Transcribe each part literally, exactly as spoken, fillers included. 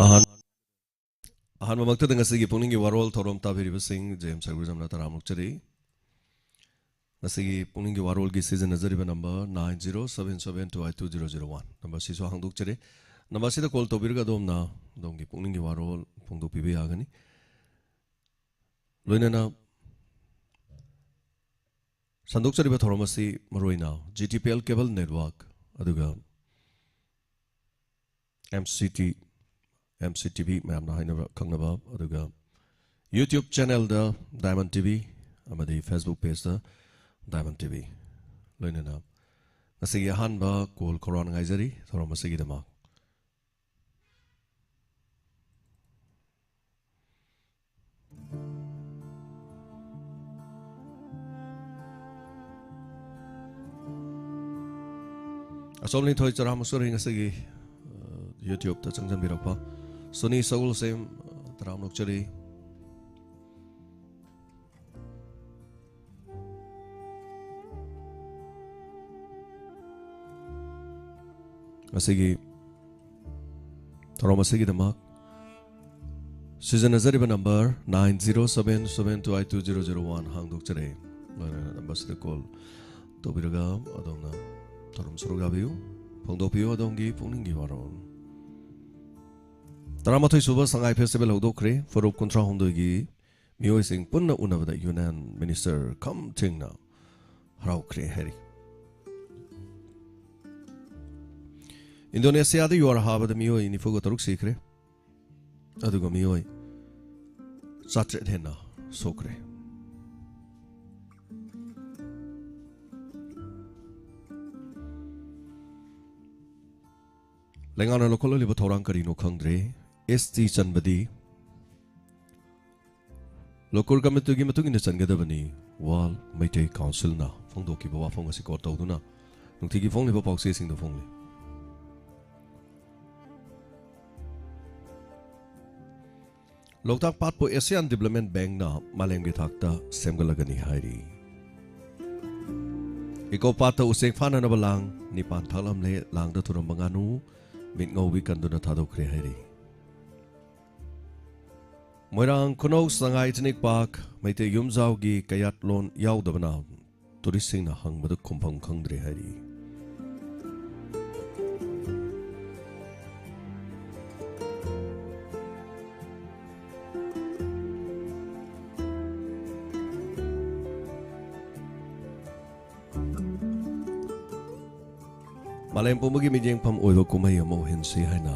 ꯑꯍꯥꯟ-, ꯑꯍꯥꯟꯕꯃꯛꯇꯗ ꯉꯁꯤꯒꯤ ꯄꯨꯛꯅꯤꯡꯒꯤ ꯋꯥꯔꯣꯜ ꯊꯧꯔꯝ ꯇꯥꯕꯤꯔꯤꯕꯁꯤꯡ ꯖꯦꯝꯁ ꯁꯔꯒꯨꯖꯝꯅ ꯇꯔꯥꯝꯅ ꯑꯣꯛꯆꯔꯤ꯫ ꯉꯁꯤꯒꯤ ꯄꯨꯛꯅꯤꯡꯒꯤ ꯋꯥꯔꯣꯜꯒꯤ ꯁꯤꯖꯤꯟꯅꯖꯔꯤꯕ number nine zero seven seven two eight two zero zero one꯫ Number ꯁꯤꯁꯨ ꯍꯥꯡꯗꯣꯛꯆꯔꯤ꯫ Number ꯁꯤꯗ call ꯇꯧꯕꯤꯔꯒ ꯑꯗꯣꯝꯅ ꯑꯗꯣꯝꯒꯤ ꯄꯨꯛꯅꯤꯡꯒꯤ ꯋꯥꯔꯣꯜ ꯐꯣꯡꯗꯣꯛꯄꯤꯕ ꯌꯥꯒꯅꯤ꯫ ꯂꯣꯏꯅꯅ ꯁꯟꯗꯣꯛꯆꯔꯤꯕ ꯊꯧꯔꯝ ꯑꯁꯤ ꯃꯔꯨꯑꯣꯏꯅ G T P L cable network ꯑꯗꯨꯒ M C T, M C T V ꯃꯌꯥꯝꯅ ꯍꯥꯏꯅꯕ ꯈꯪꯅꯕ, ꯑꯗꯨꯒ YouTube channelꯗ Diamond T V ꯑꯃꯗꯤ Facebook pageꯇ Diamond T V, ꯂꯣꯏꯅꯅ ꯉꯁꯤꯒꯤ ꯑꯍꯥꯟꯕ call ꯈꯧꯔꯥꯡꯅ ꯉꯥꯏꯖꯔꯤ ꯊꯧꯔꯝ ꯑꯁꯤꯒꯤꯗꯃꯛ꯫ ꯑꯁꯣꯝ ꯅꯤꯡꯊꯣꯏ ꯆꯔꯥꯃꯁꯨꯔꯤ ꯉꯁꯤꯒꯤ, ꯑ, YouTubeꯇ ꯆꯪꯁꯤꯟꯕꯤꯔꯛꯄ꯫ ꯁꯨꯅꯤ ꯁꯒꯣꯜꯁꯦꯝ, ꯑ, ꯇꯔꯥꯝꯅ ꯑꯣꯛꯆꯔꯤ꯫ ꯉꯁꯤꯒꯤ ꯊꯧꯔꯝ ꯑꯁꯤꯒꯤꯗꯃꯛ ꯁꯤꯖꯤꯟꯅꯖꯔꯤꯕ number nine zero seven seven two eight two zero zero one ꯍꯥꯡꯗꯣꯛꯆꯔꯦ꯫ ꯂꯣꯏꯅꯅ number ꯑꯁꯤꯗ call ꯇꯧꯕꯤꯔꯒ ꯑꯗꯣꯝꯅ ꯊꯧꯔꯝ ꯁꯔꯨꯛ ꯌꯥꯕꯤꯌꯨ, ꯐꯣꯡꯗꯣꯛꯄꯤꯌꯨ ꯑꯗꯣꯝꯒꯤ ꯄꯨꯛꯅꯤꯡꯒꯤ ꯋꯥꯔꯣꯜ꯫ ꯇꯔꯥꯃꯥꯊꯣꯏ ꯁꯨꯕ ꯁꯉꯥꯏ festival ꯍꯧꯗꯣꯛꯈ꯭ꯔꯦ꯫ ꯐꯨꯔꯨꯞ ꯀꯨꯟꯊ꯭ꯔꯥ ꯍꯨꯝꯗꯣꯏꯒꯤ ꯃꯤꯑꯣꯏꯁꯤꯡ ꯄꯨꯟꯅ ꯎꯅꯕꯗ Union Minister ꯈꯝ ꯊꯦꯡꯅ ꯍꯔꯥꯎꯈ꯭ꯔꯦ ꯍꯥꯏꯔꯤ꯫ ꯏꯟꯗꯣꯅꯦꯁꯤꯌꯥꯗ ꯌꯨꯍꯥꯔ ꯍꯥꯕꯗ ꯃꯤꯑꯣꯏ ꯅꯤꯐꯨꯒ ꯇꯔꯨꯛ ꯁꯤꯈ꯭ꯔꯦ, ꯑꯗꯨꯒ ꯃꯤꯑꯣꯏ ꯆꯥꯇ꯭ꯔꯦꯠ ꯍꯦꯟꯅ ꯁꯣꯛꯈ꯭ꯔꯦ꯫ ꯂꯩꯉꯥꯛꯅ ꯂꯧꯈꯠꯂꯛꯂꯤꯕ ꯊꯧꯔꯥꯡ ꯀꯔꯤꯅꯣ ꯈꯪꯗ꯭ꯔꯦ꯫ S T ꯆꯟꯕꯗꯤ ꯂꯣꯀꯜ ꯀꯃꯤꯇꯤꯒꯤ ꯃꯇꯨꯡ ꯏꯟꯅ ꯆꯟꯒꯗꯕꯅꯤ꯫ World Meitei Councilꯅ ꯐꯣꯡꯗꯣꯛꯈꯤꯕ ꯋꯥꯐꯝ ꯑꯁꯤ quote ꯇꯧꯗꯨꯅ ꯅꯨꯡꯇꯤꯒꯤ ꯐꯣꯡꯂꯤꯕ ꯄꯥꯎꯆꯦꯁꯤꯡꯗ ꯐꯣꯡꯂꯤ꯫ ꯂꯣꯛꯇꯥꯛ ꯄꯥꯠꯄꯨ Asian Development Bankꯅ ꯃꯥꯂꯦꯝꯒꯤ ꯊꯥꯛꯇ ꯁꯦꯝꯒꯠꯂꯒꯅꯤ ꯍꯥꯏꯔꯤ꯫ ꯏꯀꯣ ꯄꯥꯠꯇ ꯎꯆꯦꯛ ꯐꯥꯅꯅꯕ ꯂꯥꯡ ꯅꯤꯄꯥꯟ ꯊꯥꯛꯂꯝꯂꯦ꯫ ꯂꯥꯡꯗ ꯊꯨꯔꯝꯕ ꯉꯥꯅꯨ ꯃꯤꯠ ꯉꯧꯕꯤ ꯀꯟꯗꯨꯅ ꯊꯥꯗꯣꯛꯈ꯭ꯔꯦ ꯍꯥꯏꯔꯤ꯫ ꯃꯣꯏꯔꯥꯡ ꯈꯨꯅꯧ ꯁꯉꯥꯏ ꯏꯊꯅꯤꯛ ꯄꯥꯔꯛ ꯃꯩꯇꯩ ꯌꯨꯝꯖꯥꯎꯒꯤ ꯀꯌꯥꯠꯂꯣꯟ ꯌꯥꯎꯗꯕꯅ ꯇꯨꯔꯤꯁꯁꯤꯡꯅ ꯍꯪꯕꯗ ꯈꯨꯝꯐꯝ ꯈꯪꯗ꯭ꯔꯦ ꯍꯥꯏꯔꯤ꯫ ꯃꯥꯂꯦꯝ ꯄꯨꯝꯕꯒꯤ ꯃꯤꯠꯌꯦꯡꯐꯝ ꯑꯣꯏꯕ ꯀꯨꯝꯍꯩ ꯑꯃ ꯑꯣꯏꯍꯟꯁꯤ ꯍꯥꯏꯅ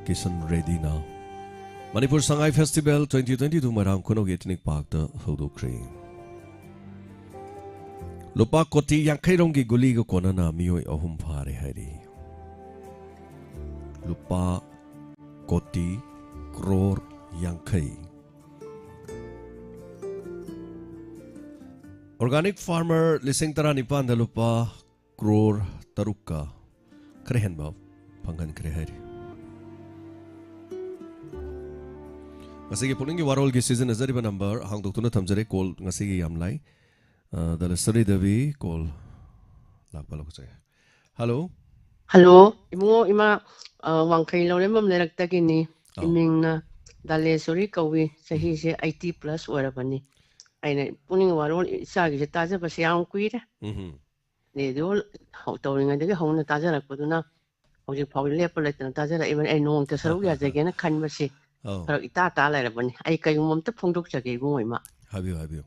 Kisan ꯔꯦꯗꯤꯅ Manipur Sangai festival twenty twenty two ꯃꯣꯏꯔꯥꯡ ꯈꯨꯅꯧꯒꯤ ꯏꯊꯅꯤꯛ ꯄꯥꯔꯛꯇ ꯍꯧꯗꯣꯛꯈ꯭ꯔꯦ꯫ ꯂꯨꯄꯥ ꯀꯣꯇꯤ ꯌꯥꯡꯈꯩ ꯔꯣꯝꯒꯤ ꯒꯨꯂꯤꯒ ꯀꯣꯟꯅꯅ ꯃꯤꯑꯣꯏ ꯑꯍꯨꯝ ꯐꯥꯔꯦ ꯍꯥꯏꯔꯤ꯫ ꯂꯨꯄꯥ ꯀꯣꯇꯤ ꯀ꯭ꯔꯣꯔ ꯌꯥꯡꯈꯩ꯫ ꯑꯣꯔꯒꯥꯅꯤꯛ ꯐꯥꯔꯃꯔ ꯂꯤꯁꯤꯡ ꯇꯔꯥꯅꯤꯄꯥꯟꯗ ꯂꯨꯄꯥ ꯀ꯭ꯔꯣꯔ ꯇꯔꯨꯛꯀ ꯈꯔ ꯍꯦꯟꯕ ꯐꯪꯍꯟꯈ꯭ꯔꯦ ꯍꯥꯏꯔꯤ꯫ ꯉꯁꯤꯒꯤ ꯄꯨꯛꯅꯤꯡꯒꯤ ꯋꯥꯔꯣꯜꯒꯤ ꯁꯤꯖꯤꯟꯅꯖꯔꯤꯕ ꯅꯝꯕꯔ ꯍꯥꯡꯗꯣꯛꯇꯨꯅ ꯊꯝꯖꯔꯦ꯫ ꯀꯣꯜ ꯉꯁꯤꯒꯤ ꯌꯥꯝ ꯂꯥꯏ꯫ ꯑ, ꯗꯥ ꯂꯁꯔꯤ ꯗꯦꯕꯤ ꯀꯣꯜ ꯂꯥꯛꯄ ꯂꯧꯖꯒꯦ꯫ ꯍꯜꯂꯣ꯫ ꯍꯜꯂꯣ, ꯏꯕꯨꯡꯉꯣ, ꯏꯃꯥ, ꯑ, ꯋꯥꯡꯈꯩ ꯂꯧꯔꯦꯝꯕꯝ ꯂꯩꯔꯛꯇꯒꯤꯅꯤ꯫ ꯑꯧ꯫ ꯏꯃꯤꯡꯅ ꯗꯥꯂꯦꯁꯣꯔꯤ ꯀꯧꯏ꯫ ꯎꯝ꯫ ꯆꯍꯤꯁꯦ ꯑꯩꯠꯇꯤ ꯄ꯭ꯂꯁ ꯑꯣꯏꯔꯕꯅꯤ꯫ ꯑꯩꯅ ꯄꯨꯛꯅꯤꯡ ꯋꯥꯔꯣꯜ ꯏꯆꯥꯒꯤꯁꯦ ꯇꯥꯖꯕꯁꯦ ꯌꯥꯝ ꯀꯨꯏꯔꯦ꯫ ꯎꯝ꯫ ꯔꯦꯗꯤꯑꯣ ꯍꯧ-, ꯇꯧꯔꯤꯉꯩꯗꯒꯤ ꯍꯧꯅ ꯇꯥꯖꯔꯛꯄꯗꯨꯅ ꯍꯧꯖꯤꯛ ꯐꯥꯎ ꯂꯦꯞꯄ ꯂꯩꯇꯅ ꯇꯥꯖꯔꯛꯏꯕꯅꯤ꯫ ꯑꯩ ꯅꯣꯡꯃꯇ ꯁꯔꯨꯛ ꯌꯥꯖꯒꯦꯅ ꯈꯟꯕꯁꯤ ꯑꯧ꯫ ꯐꯔꯛ ꯏꯇꯥ ꯇꯥ ꯂꯩꯔꯕꯅꯤ꯫ ꯑꯩ ꯀꯩꯒꯨꯝꯕ ꯑꯝꯇ ꯐꯣꯡꯗꯣꯛꯆꯒꯦ ꯏꯕꯨꯡꯉꯣ ꯏꯃꯥ꯫ ꯍꯥꯏꯕꯤꯌꯨ, ꯍꯥꯏꯕꯤꯌꯨ꯫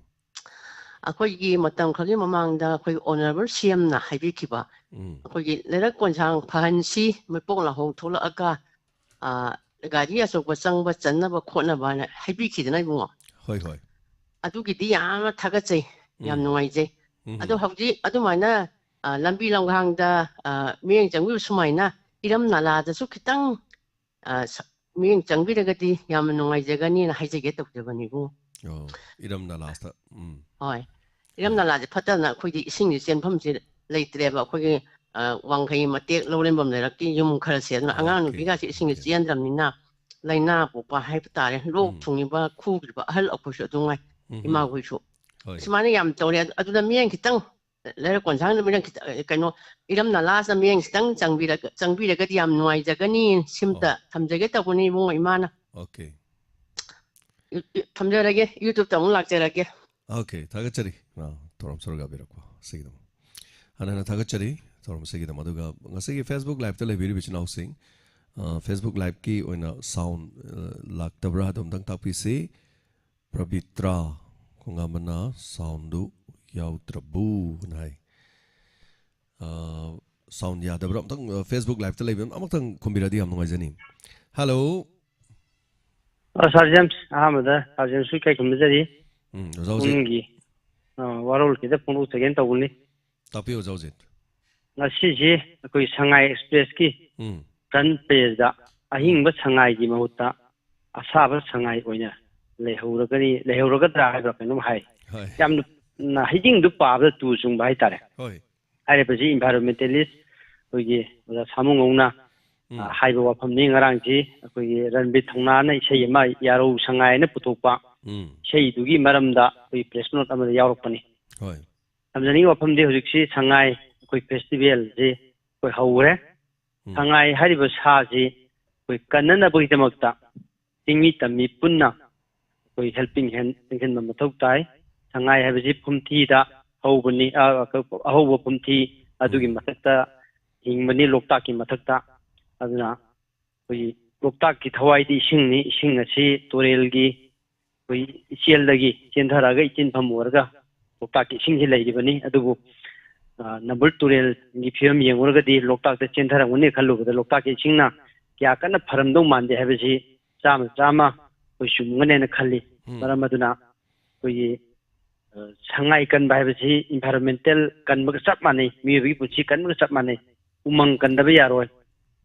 ꯑꯩꯈꯣꯏꯒꯤ ꯃꯇꯝ ꯈꯔꯒꯤ ꯃꯃꯥꯡꯗ ꯑꯩꯈꯣꯏꯒꯤ ꯑꯣꯅꯔꯦꯕꯜ ꯁꯤ ꯑꯦꯝꯅ ꯍꯥꯏꯕꯤꯈꯤꯕ, ꯎꯝ꯫ ꯑꯩꯈꯣꯏꯒꯤ ꯂꯩꯔꯛ ꯀꯣꯟꯁꯥꯡ ꯐꯍꯟꯁꯤ, ꯃꯄꯣꯛ ꯂꯥꯍꯣꯡ ꯊꯣꯛꯂꯛꯑꯒ, ꯑ, ꯒꯥꯔꯤ ꯑꯆꯧꯕ ꯆꯪꯕ ꯆꯟꯅꯕ ꯈꯣꯠꯅꯕꯅ ꯍꯥꯏꯕꯤꯈꯤꯗꯅ ꯏꯕꯨꯡꯉꯣ꯫ ꯍꯣꯏ, ꯍꯣꯏ꯫ ꯑꯗꯨꯒꯤꯗꯤ ꯌꯥꯝꯅ ꯊꯥꯒꯠꯆꯩ, ꯌꯥꯝ ꯎꯝ꯫ ꯅꯨꯡꯉꯥꯏꯖꯩ꯫ ꯎꯝ꯫ ꯑꯗꯣ ꯍꯧꯖꯤꯛ ꯑꯗꯨꯃꯥꯏꯅ, ꯑ, ꯂꯝꯕꯤ ꯂꯝꯈꯥꯡꯗ, ꯑ, ꯃꯤꯠꯌꯦꯡ ꯆꯪꯕꯤꯕ ꯁꯨꯃꯥꯏꯅ ꯏꯔꯝ ꯅꯂꯥꯗꯁꯨ ꯈꯤꯇꯪ, ꯑ, ꯁ-, ꯃꯤꯠꯌꯦꯡ ꯆꯪꯕꯤꯔꯒꯗꯤ ꯌꯥꯝꯅ ꯅꯨꯡꯉꯥꯏꯖꯒꯅꯤꯅ ꯍꯥꯏꯖꯒꯦ ꯇꯧꯖꯕꯅꯤꯕꯨ꯫ ꯑꯣ, ꯏꯔꯝ ꯅꯂꯥꯁꯇ, ꯎꯝ꯫ ꯍꯣꯏ꯫ ꯏꯔꯝ ꯍꯣꯏ꯫ ꯅꯂꯥꯁꯦ ꯐꯠꯇꯅ ꯑꯩꯈꯣꯏꯗꯤ ꯏꯁꯤꯡꯁꯦ ꯆꯦꯟꯐꯝꯁꯦ ꯂꯩꯇ꯭ꯔꯦꯕ꯫ ꯑꯩꯈꯣꯏꯒꯤ, ꯑ, ꯋꯥꯡꯈꯩ ꯃꯇꯦꯛ ꯂꯧꯔꯦꯝꯕꯝ ꯂꯩꯔꯛꯀꯤ ꯌꯨꯝ ꯈꯔꯁꯦ꯫ ꯑꯗꯨꯅ ꯑꯉꯥꯡ ꯑꯣꯀꯦ, ꯅꯨꯄꯤꯒꯁꯦ ꯏꯁꯤꯡꯁꯦ ꯑꯣꯀꯦ꯫ ꯆꯦꯟꯗ꯭ꯔꯕꯅꯤꯅ ꯂꯥꯏꯅꯥ ꯄꯣꯛꯄ ꯍꯥꯏꯕ ꯇꯥꯔꯦ꯫ ꯂꯣꯛ ꯎꯝ꯫ ꯊꯨꯡꯉꯤꯕ, ꯈꯨꯈꯤꯕ ꯑꯍꯜ ꯑꯩꯈꯣꯏꯁꯨ ꯑꯗꯨ ꯉꯥꯏ, ꯎꯝ꯫ ꯏꯃꯥꯈꯣꯏꯁꯨ꯫ ꯍꯣꯏ꯫ ꯁꯨꯃꯥꯏꯅ ꯌꯥꯝ ꯇꯧꯔꯦ꯫ ꯑꯗꯨ-, ꯑꯗꯨꯗ ꯃꯤꯠꯌꯦꯡ ꯈꯤꯇꯪ ꯂꯩꯔꯛ ꯀꯣꯟꯁꯥꯡꯗ ꯃꯤꯠꯌꯦꯡ ꯈꯤꯇꯪ, ꯀꯩꯅꯣ, ꯏꯔꯝ ꯅꯂꯥꯁꯤꯗ ꯃꯤꯠꯌꯦꯡ ꯈꯤꯇꯪ ꯆꯪꯕꯤꯔꯒ, ꯆꯪꯕꯤꯔꯒꯗꯤ ꯌꯥꯝ ꯅꯨꯡꯉꯥꯏꯖꯒꯅꯤ꯫ ꯁꯤꯝꯇ ꯑꯣ꯫ ꯊꯝꯖꯒꯦ ꯇꯧꯕꯅꯤ ꯏꯕꯨꯡꯉꯣ ꯏꯃꯥꯅ꯫ ꯑꯣꯀꯦ꯫ ꯊꯝꯖꯔꯒꯦ, YouTube-ꯇ ꯑꯃꯨꯛ ꯂꯥꯛꯆꯔꯒꯦ꯫ Okay, ꯊꯥꯒꯠꯆꯔꯤ, ꯑ, ꯊꯧꯔꯝ ꯁꯔꯨꯛ ꯌꯥꯕꯤꯔꯛꯄ ꯑꯁꯤꯒꯤꯗꯃꯛ꯫ ꯍꯟꯅ ꯍꯟꯅ ꯊꯥꯒꯠꯆꯔꯤ ꯊꯧꯔꯝ ꯑꯁꯤꯒꯤꯗꯃꯛ꯫ ꯑꯗꯨꯒ ꯉꯁꯤꯒꯤ Facebook Live-ꯇ ꯂꯩꯕꯤꯔꯤꯕ ꯏꯆꯤꯟ ꯏꯅꯥꯎꯁꯤꯡ, ꯑ, Facebook Live-ꯀꯤ ꯑꯣꯏꯅ sound, ꯑ, ꯂꯥꯛꯇꯕ꯭ꯔꯥ ꯍꯥꯏꯗꯨ ꯑꯝꯇꯪ ꯇꯥꯛꯄꯤꯁꯤ꯫ ꯄ꯭ꯔꯕꯤꯇ꯭ꯔꯥ ꯈꯣꯡꯉꯥꯝꯕꯅ sound-ꯗꯨ ꯌꯥꯎꯗ꯭ꯔꯕꯨꯅ ꯍꯥꯏ꯫ ꯑ, sound ꯌꯥꯗꯕ꯭ꯔꯥ? ꯑꯝꯇꯪ, ꯑ, Facebook Live-ꯇ ꯂꯩꯕ ꯑꯃꯇꯪ ꯈꯨꯝꯕꯤꯔꯗꯤ ꯌꯥꯝ ꯅꯨꯡꯉꯥꯏꯖꯅꯤ꯫ Hello꯫ ꯑ, Sir James, ꯑꯍꯥꯟꯕꯗ Sir James-ꯁꯨ ꯏꯀꯥꯏ ꯈꯨꯝꯅꯖꯔꯤ꯫ ꯎꯝ, ꯑꯣꯖꯥ ꯍꯧꯖꯤꯛ ꯄꯨꯡꯒꯤ, ꯑ, ꯋꯥꯔꯣꯜ ꯈꯤꯇ ꯐꯣꯡꯗꯣꯛꯆꯒꯦꯅ ꯇꯧꯕꯅꯤ꯫ ꯇꯥꯛꯄꯤꯌꯨ, ꯑꯣꯖꯥ ꯍꯧꯖꯤꯛ꯫ ꯉꯁꯤꯁꯤ ꯑꯩꯈꯣꯏ ꯁꯉꯥꯏ Express-ꯀꯤ ꯎꯝ꯫ Front page-ꯇ ꯑꯍꯤꯡꯕ ꯁꯉꯥꯏꯒꯤ ꯃꯍꯨꯠꯇ ꯑꯁꯥꯕ ꯁꯉꯥꯏ ꯑꯣꯏꯅ ꯂꯩꯍꯧꯔꯒꯅꯤ, ꯂꯩꯍꯧꯔꯒꯗ꯭ꯔꯥ ꯍꯥꯏꯕ꯭ꯔꯥ ꯀꯩꯅꯣꯝ ꯍꯥꯏ꯫ ꯍꯣꯏ꯫ ꯌꯥꯝꯅ, ꯅ-, ꯍꯩꯖꯤꯡꯗꯨ ꯄꯥꯕꯗ ꯇꯨ ꯆꯨꯡꯕ ꯍꯥꯏꯇꯥꯔꯦ꯫ ꯍꯣꯏ꯫ ꯍꯥꯏꯔꯤꯕꯁꯤ environmentalist ꯑꯩꯈꯣꯏꯒꯤ ꯑꯣꯖꯥ ꯁꯥꯃꯨꯉꯧꯅ, ꯎꯝ꯫ ꯑ, ꯍꯥꯏꯕ ꯋꯥꯐꯝꯅꯤ꯫ ꯉꯔꯥꯡꯁꯤ ꯑꯩꯈꯣꯏꯒꯤ ꯔꯟꯕꯤꯔ ꯊꯧꯅꯥꯅ ꯏꯁꯩ ꯑꯃ ꯌꯥꯔꯧ ꯁꯉꯥꯏꯅ ꯄꯨꯊꯣꯛꯄ ꯎꯝ꯫ ꯏꯁꯩꯗꯨꯒꯤ ꯃꯔꯝꯗ ꯑꯩꯈꯣꯏ press note ꯑꯃꯗ ꯌꯥꯎꯔꯛꯄꯅꯤ꯫ ꯍꯣꯏ꯫ ꯊꯝꯖꯅꯤꯡꯉꯤ ꯋꯥꯐꯝꯗꯤ ꯍꯧꯖꯤꯛꯁꯤ ꯁꯉꯥꯏ ꯑꯩꯈꯣꯏ festival-ꯁꯤ ꯑꯩꯈꯣꯏ ꯍꯧꯈ꯭ꯔꯦ꯫ ꯎꯝ꯫ ꯁꯉꯥꯏ ꯍꯥꯏꯔꯤꯕ ꯁꯥꯁꯤ ꯑꯩꯈꯣꯏ ꯀꯟꯅꯅꯕꯒꯤꯗꯃꯛꯇ ꯆꯤꯡꯃꯤ ꯇꯝꯃꯤ ꯄꯨꯟꯅ ꯑꯩꯈꯣꯏ helping hand ꯆꯪꯁꯤꯟꯕ ꯃꯊꯧ ꯇꯥꯏ꯫ ꯁꯉꯥꯏ ꯍꯥꯏꯕꯁꯤ ꯐꯨꯝꯊꯤꯗ ꯍꯧꯕꯅꯤ, ꯑ, ꯑꯍꯧꯕ ꯐꯨꯝꯊꯤ ꯑꯗꯨꯒꯤ ꯎꯝ꯫ ꯃꯊꯛꯇ ꯍꯤꯡꯕꯅꯤ, ꯂꯣꯛꯇꯥꯛꯀꯤ ꯃꯊꯛꯇ꯫ ꯑꯗꯨꯅ ꯑꯩꯈꯣꯏꯒꯤ ꯂꯣꯛꯇꯥꯛꯀꯤ ꯊꯋꯥꯏꯗꯤ ꯏꯁꯤꯡꯅꯤ꯫ ꯏꯁꯤꯡ ꯑꯁꯤ ꯇꯨꯔꯦꯜꯒꯤ ꯑꯩꯈꯣꯏ ꯏꯆꯦꯜꯗꯒꯤ ꯆꯦꯟꯊꯔꯛꯑꯒ ꯏꯆꯦꯟꯐꯝ ꯑꯣꯏꯔꯒ ꯂꯣꯛꯇꯥꯛꯀꯤ ꯏꯁꯤꯡꯁꯤ ꯂꯩꯔꯤꯕꯅꯤ꯫ ꯑꯗꯨꯕꯨ, ꯑ, ꯅꯝꯕꯨꯜ ꯇꯨꯔꯦꯜꯒꯤ ꯐꯤꯕꯝ ꯌꯦꯡꯉꯨꯔꯒꯗꯤ ꯂꯣꯛꯇꯥꯛꯇ ꯆꯦꯟꯊꯔꯝꯒꯅꯤ ꯈꯜꯂꯨꯕꯗ ꯂꯣꯛꯇꯥꯛꯀꯤ ꯏꯁꯤꯡꯅ ꯀꯌꯥ ꯀꯟꯅ ꯐꯔꯝꯗꯧ ꯃꯥꯟꯗꯦ ꯍꯥꯏꯕꯁꯤ ꯆꯥꯝꯃ ꯆꯥꯝꯃ ꯑꯩꯈꯣꯏ ꯆꯨꯝꯒꯅꯦꯅ ꯈꯜꯂꯤ꯫ ꯎꯝ꯫ ꯃꯔꯝ ꯑꯗꯨꯅ ꯑꯩꯈꯣꯏꯒꯤ, ꯑ, ꯁꯉꯥꯏ ꯀꯟꯕ ꯍꯥꯏꯕꯁꯤ environmental ꯀꯟꯕꯒ ꯆꯞ ꯃꯥꯟꯅꯩ, ꯃꯤꯑꯣꯏꯕꯒꯤ ꯄꯨꯟꯁꯤ ꯀꯟꯕꯒ ꯆꯞ ꯃꯥꯟꯅꯩ꯫ ꯎꯃꯪ ꯀꯟꯗꯕ ꯌꯥꯔꯣꯏ꯫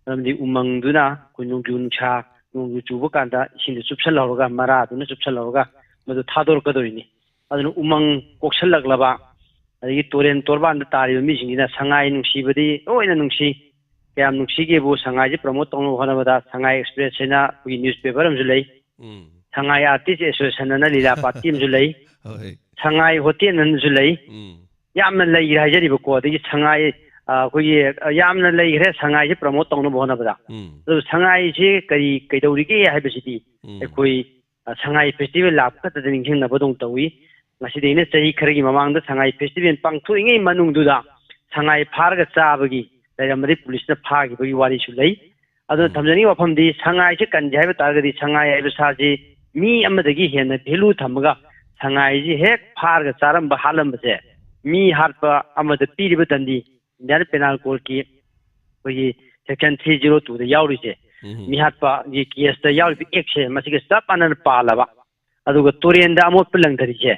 ꯃꯔꯝꯗꯤ ꯎꯃꯪꯗꯨꯅ ꯑꯩꯈꯣꯏ ꯅꯣꯡꯖꯨ ꯅꯨꯡꯁꯥ, ꯅꯣꯡꯖꯨ ꯆꯨꯕ ꯀꯥꯟꯗ ꯏꯁꯤꯡꯗꯨ ꯆꯨꯞꯁꯜꯍꯧꯔꯒ, ꯃꯔꯥꯗꯨꯅ ꯆꯨꯞꯁꯜꯍꯧꯔꯒ ꯃꯗꯨ ꯊꯥꯗꯣꯔꯛꯀꯗꯧꯔꯤꯅꯤ꯫ ꯑꯗꯨꯅ ꯎꯃꯪ ꯀꯣꯛꯁꯜꯂꯛꯂꯕ, ꯑꯗꯒꯤ ꯇꯨꯔꯦꯟ ꯇꯣꯔꯕꯥꯟꯗ ꯇꯥꯔꯤꯕ ꯃꯤꯁꯤꯡꯁꯤꯅ ꯁꯉꯥꯏ ꯅꯨꯡꯁꯤꯕꯗꯤ ꯂꯣꯏꯅ ꯅꯨꯡꯁꯤ꯫ ꯀꯌꯥꯝ ꯅꯨꯡꯁꯤꯒꯦꯕꯨ, ꯁꯉꯥꯏꯁꯦ promote ꯇꯧꯅꯕ ꯍꯣꯠꯅꯕꯗ ꯁꯉꯥꯏ Express ꯍꯥꯏꯅ ꯑꯩꯈꯣꯏꯒꯤ newspaper ꯑꯃꯁꯨ ꯂꯩ꯫ ꯎꯝ꯫ ꯁꯉꯥꯏ Artist Association ꯑꯅ ꯂꯤꯂꯥ party ꯑꯃꯁꯨ ꯂꯩ꯫ ꯍꯣꯏ꯫ ꯁꯉꯥꯏ Hotel ꯑꯅꯁꯨ ꯂꯩ꯫ ꯎꯝ꯫ ꯌꯥꯝꯅ ꯂꯩꯈ꯭ꯔꯦ ꯍꯥꯏꯖꯔꯤꯕꯀꯣ꯫ ꯑꯗꯒꯤ ꯁꯉꯥꯏ, ꯑ, ꯑꯩꯈꯣꯏꯒꯤ, ꯑ, ꯌꯥꯝꯅ ꯂꯩꯈ꯭ꯔꯦ ꯁꯉꯥꯏꯁꯦ promote ꯇꯧꯅꯕ ꯍꯣꯠꯅꯕꯗ꯫ ꯎꯝ꯫ ꯑꯗꯨ ꯁꯉꯥꯏꯁꯦ ꯀꯔꯤ ꯀꯩꯗꯧꯔꯤꯒꯦ ꯍꯥꯏꯕꯁꯤꯗꯤ ꯎꯝ꯫ ꯑꯩꯈꯣꯏ ꯑ, ꯁꯉꯥꯏ ꯐꯦꯁꯇꯤꯚꯦꯜ ꯂꯥꯛꯄ ꯈꯛꯇꯗ ꯅꯤꯡꯁꯤꯡꯅꯕꯗꯧꯅ ꯇꯧꯏ꯫ ꯉꯁꯤꯗꯩꯅ ꯆꯍꯤ ꯈꯔꯒꯤ ꯃꯃꯥꯡꯗ ꯁꯉꯥꯏ ꯐꯦꯁꯇꯤꯚꯦꯜ ꯄꯥꯡꯊꯣꯛꯏꯉꯩ ꯃꯅꯨꯡꯗꯨꯗ ꯁꯉꯥꯏ ꯐꯥꯔꯒ ꯆꯥꯕꯒꯤ ꯂꯩꯔꯝꯕꯗꯤ ꯄꯨꯂꯤꯁꯅ ꯐꯥꯈꯤꯕꯒꯤ ꯋꯥꯔꯤꯁꯨ ꯂꯩ꯫ ꯑꯗꯨꯅ ꯎꯝ꯫ ꯊꯝꯖꯅꯤꯡꯉꯤꯕ ꯋꯥꯐꯝꯗꯤ, ꯁꯉꯥꯏꯁꯦ ꯀꯟꯒꯦ ꯍꯥꯏꯕ ꯇꯥꯔꯒꯗꯤ, ꯁꯉꯥꯏ ꯍꯥꯏꯕ ꯁꯥꯁꯤ ꯃꯤ ꯑꯃꯗꯒꯤ ꯍꯦꯟꯅ ꯚꯦꯂꯨ ꯊꯝꯃꯒ ꯁꯉꯥꯏꯁꯤ ꯍꯦꯛ ꯐꯥꯔꯒ ꯆꯥꯔꯝꯕ, ꯍꯥꯠꯂꯝꯕꯁꯦ, ꯃꯤ ꯍꯥꯠꯄ ꯑꯃꯗ ꯄꯤꯔꯤꯕ ꯗꯟꯗꯤ, ꯏꯟꯗꯤꯌꯥꯟ ꯄꯦꯅꯥꯜ ꯀꯣꯗꯀꯤ ꯑꯩꯈꯣꯏꯒꯤ ꯁꯦꯛꯁꯟ ꯊ꯭ꯔꯤ ꯖꯤꯔꯣ ꯇꯨꯗ ꯌꯥꯎꯔꯤꯁꯦ, ꯎꯝ꯫ ꯃꯤ ꯍꯥꯠꯄꯒꯤ ꯀꯦꯁꯇ ꯌꯥꯎꯔꯤꯕ ꯑꯦꯛꯁꯦ, ꯃꯁꯤꯒ ꯆꯞ ꯃꯥꯟꯅꯅ ꯄꯥꯜꯂꯕ, ꯑꯗꯨꯒ ꯇꯨꯔꯦꯟꯗ ꯑꯃꯣꯠꯄ ꯂꯪꯊꯔꯤꯁꯦ,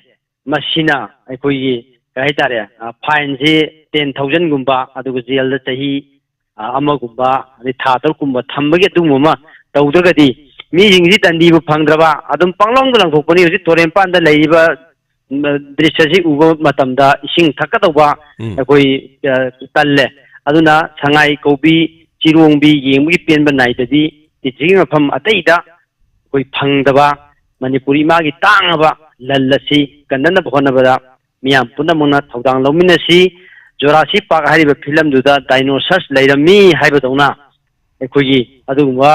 ꯃꯁꯤꯅ ꯑꯩꯈꯣꯏꯒꯤ, ꯀꯩ ꯍꯥꯏꯇꯥꯔꯦ, ꯑ, ꯐꯥꯏꯟꯁꯤ ꯇꯦꯟ ꯊꯥꯎꯖꯟꯒꯨꯝꯕ, ꯑꯗꯨꯒ ꯖꯦꯜꯗ ꯆꯍꯤ, ꯑ, ꯑꯃꯒꯨꯝꯕ, ꯑꯗꯩ ꯊꯥ ꯇꯔꯨꯛꯀꯨꯝꯕ ꯊꯝꯕꯒꯤ ꯑꯗꯨꯒꯨꯝꯕ ꯑꯃ ꯇꯧꯗ꯭ꯔꯒꯗꯤ, ꯃꯤꯁꯤꯡꯁꯤ ꯗꯟꯗꯤꯕꯨ ꯐꯪꯗ꯭ꯔꯕ, ꯑꯗꯨꯝ ꯄꯪꯂꯪꯗ ꯂꯪꯊꯣꯛꯄꯅꯤ꯫ ꯍꯧꯖꯤꯛ ꯇꯨꯔꯦꯟ ꯃꯄꯥꯟꯗ ꯂꯩꯔꯤꯕ, ꯎꯝ, ꯗ꯭ꯔꯤꯁ꯭ꯌꯁꯤ ꯎꯕ ꯃꯇꯝꯗ ꯏꯁꯤꯡ ꯊꯛꯀꯗꯧꯕ ꯎꯝ꯫ ꯑꯩꯈꯣꯏ, ꯑ, ꯇꯜꯂꯦ꯫ ꯑꯗꯨꯅ ꯁꯉꯥꯏ ꯀꯧꯕꯤ, ꯆꯤꯔꯣꯡꯕꯤ ꯌꯦꯡꯕꯒꯤ ꯄꯦꯟꯕ ꯅꯥꯏꯗꯕꯤ, ꯄ꯭ꯔꯤꯊꯤꯕꯤꯒꯤ ꯃꯐꯝ ꯑꯇꯩꯗ ꯑꯩꯈꯣꯏ ꯐꯪꯗꯕ ꯃꯅꯤꯄꯨꯔꯤ ꯏꯃꯥꯒꯤ ꯇꯥꯡꯉꯕ ꯂꯟ ꯑꯁꯤ ꯀꯟꯅꯅꯕ ꯍꯣꯠꯅꯕꯗ ꯃꯤꯌꯥꯝ ꯄꯨꯝꯅꯃꯛꯅ ꯊꯧꯗꯥꯡ ꯂꯧꯃꯤꯟꯅꯁꯤ꯫ ꯖꯨꯔꯥꯁꯤꯛ ꯄꯥꯔꯛ ꯍꯥꯏꯔꯤꯕ ꯐꯤꯂꯝꯗꯨꯗ ꯗꯥꯏꯅꯣꯁꯔꯁ ꯂꯩꯔꯝꯃꯤ ꯍꯥꯏꯕꯗꯧꯅ, ꯑꯩꯈꯣꯏꯒꯤ ꯑꯗꯨꯒꯨꯝꯕ,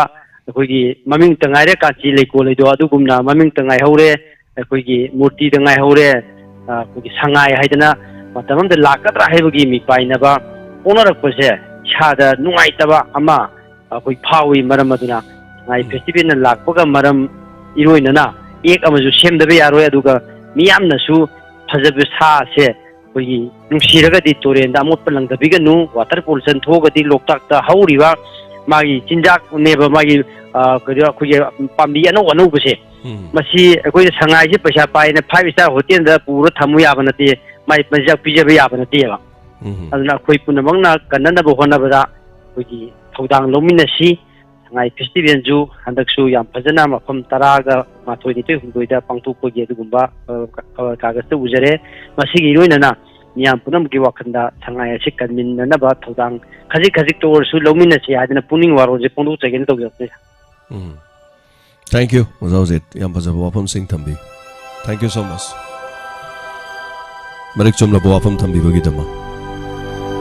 ꯑꯩꯈꯣꯏꯒꯤ ꯃꯃꯤꯡꯇ ꯉꯥꯏꯔꯦ, ꯀꯥꯟꯆꯤ ꯂꯩꯀꯣꯜ ꯍꯥꯏꯗꯣ ꯑꯗꯨꯒꯨꯝꯅ ꯃꯃꯤꯡꯇ ꯉꯥꯏꯍꯧꯔꯦ, ꯑꯩꯈꯣꯏꯒꯤ ꯃꯨꯔꯇꯤꯗ ꯉꯥꯏꯍꯧꯔꯦ꯫ ꯑ, ꯑꯩꯈꯣꯏꯒꯤ ꯁꯉꯥꯏ ꯍꯥꯏꯗꯅ ꯃꯇꯝ ꯑꯃꯗ ꯂꯥꯛꯀꯗ꯭ꯔꯥ ꯍꯥꯏꯕꯒꯤ ꯃꯤꯄꯥꯏꯅꯕ ꯄꯣꯛꯅꯔꯛꯄꯁꯦ ꯏꯁꯥꯗ ꯅꯨꯡꯉꯥꯏꯇꯕ ꯑꯃ ꯑꯩꯈꯣꯏ ꯐꯥꯎꯏ꯫ ꯃꯔꯝ ꯑꯗꯨꯅ ꯁꯉꯥꯏ ꯎꯝ꯫ ꯐꯦꯁꯇꯤꯚꯦꯜꯅ ꯂꯥꯛꯄꯒ ꯃꯔꯝ ꯏꯔꯣꯏꯅꯅ ꯑꯦꯛ ꯑꯃꯁꯨ ꯁꯦꯝꯗꯕ ꯌꯥꯔꯣꯏ꯫ ꯑꯗꯨꯒ ꯃꯤꯌꯥꯝꯅꯁꯨ ꯐꯖꯕ ꯁꯥꯁꯦ ꯑꯩꯈꯣꯏꯒꯤ ꯅꯨꯡꯁꯤꯔꯒꯗꯤ ꯇꯨꯔꯦꯟꯗ ꯑꯃꯣꯠꯄ ꯂꯪꯊꯕꯤꯒꯅꯨ, ꯋꯥꯇꯔ ꯄꯣꯂꯨꯁꯟ ꯊꯣꯛꯑꯒꯗꯤ ꯂꯣꯛꯇꯥꯛꯇ ꯍꯧꯔꯤꯕ ꯃꯥꯒꯤ ꯆꯤꯟꯖꯥꯛꯅꯦꯕ, ꯃꯥꯒꯤ, ꯑ, ꯀꯩꯅꯣ, ꯑꯩꯈꯣꯏꯒꯤ ꯄꯥꯝꯕꯤ ꯑꯅꯧ ꯑꯅꯧꯕꯁꯦ, ꯎꯝ꯫ ꯃꯁꯤ ꯑꯩꯈꯣꯏꯅ ꯁꯉꯥꯏꯁꯦ ꯄꯩꯁꯥ ꯄꯥꯏꯅ ꯐꯥꯏꯚ ꯁ꯭ꯇꯥꯔ ꯍꯣꯇꯦꯜꯗ ꯄꯨꯔ ꯊꯝꯃꯨ ꯌꯥꯕ ꯅꯠꯇꯦ, ꯃꯥꯏ ꯃꯆꯤꯟꯖꯥꯛ ꯄꯤꯖꯕ ꯌꯥꯕ ꯅꯠꯇꯦꯕ꯫ ꯎꯝ꯫ ꯑꯗꯨꯅ ꯑꯩꯈꯣꯏ ꯄꯨꯝꯅꯃꯛꯅ ꯀꯟꯅꯅꯕ ꯍꯣꯠꯅꯕꯗ ꯑꯩꯈꯣꯏꯒꯤ ꯊꯧꯗꯥꯡ ꯂꯧꯃꯤꯟꯅꯁꯤ꯫ ꯁꯉꯥꯏ ꯐꯦꯁꯇꯤꯚꯦꯜꯁꯨ ꯍꯟꯗꯛꯁꯨ ꯌꯥꯝ ꯐꯖꯅ ꯃꯐꯝ ꯇꯔꯥꯒ ꯃꯥꯊꯣꯏ, ꯅꯤꯊꯣꯏ, ꯍꯨꯝꯗꯣꯏꯗ ꯄꯥꯡꯊꯣꯛꯄꯒꯤ ꯑꯗꯨꯒꯨꯝꯕ, ꯑ, ꯈ-, ꯈꯕꯔ ꯀꯥꯒꯖꯇ ꯎꯖꯔꯦ꯫ ꯃꯁꯤꯒꯤ ꯏꯔꯣꯏꯅꯅ ꯃꯤꯌꯥꯝ ꯄꯨꯝꯅꯃꯛꯀꯤ ꯋꯥꯈꯜꯗ ꯁꯉꯥꯏ ꯑꯁꯤ ꯀꯟꯃꯤꯟꯅꯅꯕ ꯊꯧꯗꯥꯡ ꯈꯖꯤꯛ ꯈꯖꯤꯛꯇ ꯑꯣꯏꯔꯁꯨ ꯂꯧꯃꯤꯟꯅꯁꯤ ꯍꯥꯏꯗꯅ ꯄꯨꯛꯅꯤꯡ ꯋꯥꯔꯣꯜꯁꯦ ꯐꯣꯡꯗꯣꯛꯆꯒꯦꯅ ꯇꯧꯖꯔꯛꯄꯅꯤ꯫ ꯎꯝ꯫ Thank you, ꯑꯣꯖꯥ ꯎꯖꯤꯠ꯫ ꯌꯥꯝ ꯐꯖꯕ ꯋꯥꯐꯝꯁꯤꯡ ꯊꯝꯕꯤ꯫ Thank you so much꯫ ꯃꯔꯤꯛ ꯆꯨꯝꯂꯕ ꯋꯥꯐꯝ ꯊꯝꯕꯤꯕꯒꯤꯗꯃꯛ꯫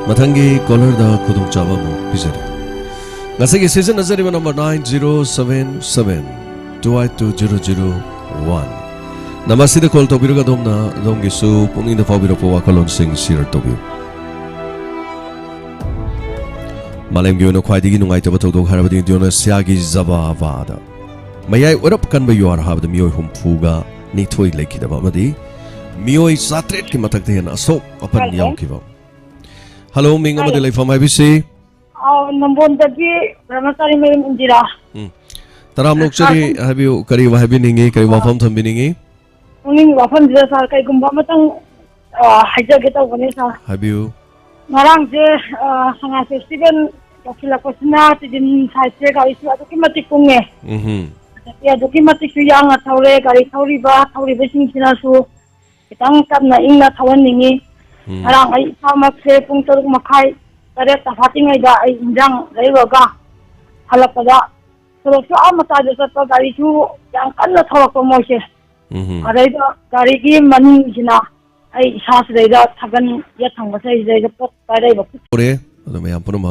ꯃꯊꯪꯒꯤ ꯀꯣꯂꯔꯗ ꯈꯨꯗꯣꯡꯆꯥꯕ ꯑꯃꯨꯛ ꯄꯤꯖꯔꯤ꯫ ꯉꯁꯤꯒꯤ ꯁꯤꯖꯤꯟꯅꯖꯔꯤꯕ number nine zero seven seven two eight two zero zero one. ꯅꯝꯕꯔꯁꯤꯗ ꯀꯣꯜ ꯇꯧꯕꯤꯔꯒ ꯑꯗꯣꯝꯅ ꯑꯗꯣꯝꯒꯤꯁꯨ ꯄꯨꯛꯅꯤꯡꯗ ꯐꯥꯎꯕꯤꯔꯛꯄ ꯋꯥꯈꯜꯂꯣꯟꯁꯤꯡ ꯁꯤꯌꯔ ꯇꯧꯕꯤꯌꯨ꯫ ꯃꯥꯂꯦꯝꯒꯤ ꯑꯣꯏꯅ ꯈ꯭ꯋꯥꯏꯗꯒꯤ ꯅꯨꯡꯉꯥꯏꯇꯕ ꯊꯧꯗꯣꯛ ꯍꯥꯏꯔꯕꯗꯤ ꯏꯟꯗꯣꯅꯦꯁꯤꯌꯥꯒꯤ ꯖꯕꯥꯕꯥꯗ ꯃꯌꯥꯏ ꯑꯣꯏꯔꯞ ꯀꯟꯕ ꯌꯨꯍꯥꯔ ꯍꯥꯕꯗ ꯃꯤꯑꯣꯏ ꯍꯨꯝꯐꯨꯒ ꯅꯤꯊꯣꯏ ꯂꯩꯈꯤꯗꯕ ꯑꯃꯗꯤ ꯃꯤꯑꯣꯏ ꯆꯥꯇ꯭ꯔꯦꯠꯀꯤ ꯃꯊꯛꯇ ꯍꯦꯟꯅ ꯑꯁꯣꯛ ꯑꯄꯟ ꯍꯜꯂꯣ꯫ ꯌꯥꯎꯈꯤꯕ꯫ ꯍꯜꯂꯣ, ꯃꯤꯡ ꯑꯃꯗꯤ ꯍꯜꯂꯣ꯫ ꯂꯩꯐꯝ ꯍꯥꯏꯕꯤꯁꯤ? ꯑꯥꯎ, ꯅꯝꯕꯣꯟꯗꯒꯤ ꯕ꯭ꯔꯍ꯭ꯃꯆꯥꯔꯤ ꯃꯌꯨꯝ ꯏꯟꯗꯤꯔꯥ꯫ ꯎꯝ꯫ ꯇꯔꯥꯝꯅ ꯑꯣꯛꯆꯔꯤ, ꯑꯥ, ꯍꯥꯏꯕꯤꯌꯨ, ꯀꯔꯤ ꯋꯥ ꯍꯥꯏꯕꯤꯅꯤꯡꯉꯤ, ꯀꯔꯤ ꯑꯥ꯫ ꯋꯥꯐꯝ ꯊꯝꯕꯤꯅꯤꯡꯉꯤ? ꯄꯨꯛꯅꯤꯡ ꯋꯥꯐꯝꯁꯤꯗ ꯁꯥꯔ, ꯀꯩꯒꯨꯝꯕ ꯑꯃꯇꯪ, ꯑꯥ, ꯍꯥꯏꯖꯒꯦ ꯇꯧꯕꯅꯦ ꯁꯥꯔ꯫ ꯍꯥꯏꯕꯤꯌꯨ꯫ ꯉꯔꯥꯡꯁꯦ, ꯑꯥ, ꯁꯉꯥꯏ ꯐꯦꯁꯇꯤꯚꯦꯜ ꯌꯧꯁꯤꯜꯂꯛꯄꯁꯤꯅ ꯇꯤꯗꯤꯝ ꯁꯥꯏꯠꯁꯦ ꯒꯥꯔꯤꯁꯨ ꯑꯗꯨꯛꯀꯤ ꯃꯇꯤꯛ ꯀꯨꯡꯉꯦ꯫ ꯎꯝꯍꯨꯝ꯫ ꯑꯗꯒꯤ ꯑꯗꯨꯛꯀꯤ ꯃꯇꯤꯛꯁꯨ ꯌꯥꯡꯅ ꯊꯧꯔꯦ, ꯒꯥꯔꯤ ꯊꯧꯔꯤꯕ ꯊꯧꯔꯤꯕꯁꯤꯡꯁꯤꯅꯁꯨ ꯈꯤꯇꯪ ꯇꯞꯅ ꯏꯪꯅ ꯊꯧꯍꯟꯅꯤꯡꯉꯤ꯫ ꯎꯝ꯫ ꯉꯔꯥꯡ ꯑꯩ ꯏꯁꯥꯃꯛꯁꯦ ꯄꯨꯡ ꯇꯔꯨꯛ ꯃꯈꯥꯏ, ꯇꯔꯦꯠ ꯇꯐꯥꯠꯇ꯭ꯔꯤꯉꯩꯗ ꯑꯩ ꯏꯟꯖꯥꯡ ꯂꯩꯔꯨꯔꯒ ꯍꯜꯂꯛꯄꯗ ꯁꯣꯔꯣꯛꯁꯨ ꯑꯥ ꯃꯇꯥꯏꯗ ꯆꯠꯄ ꯒꯥꯔꯤꯁꯨ ꯌꯥꯝ ꯀꯟꯅ ꯊꯧꯔꯛꯄ ꯃꯣꯏꯁꯦ꯫ ꯎꯝꯍꯨꯝ꯫ ꯑꯗꯩꯗ ꯒꯥꯔꯤꯒꯤ ꯃꯅꯤꯡꯁꯤꯅ ꯑꯩ ꯏꯁꯥꯁꯤꯗꯩꯗ ꯊꯥꯒꯟ ꯌꯦꯠ ꯊꯪꯕꯁꯤꯗꯩꯗ ꯄꯣꯠ ꯄꯥꯏꯔꯛꯏꯕ꯫ ꯎꯔꯦ꯫ ꯑꯗꯣ ꯃꯌꯥꯝ ꯄꯨꯝꯅꯃꯛ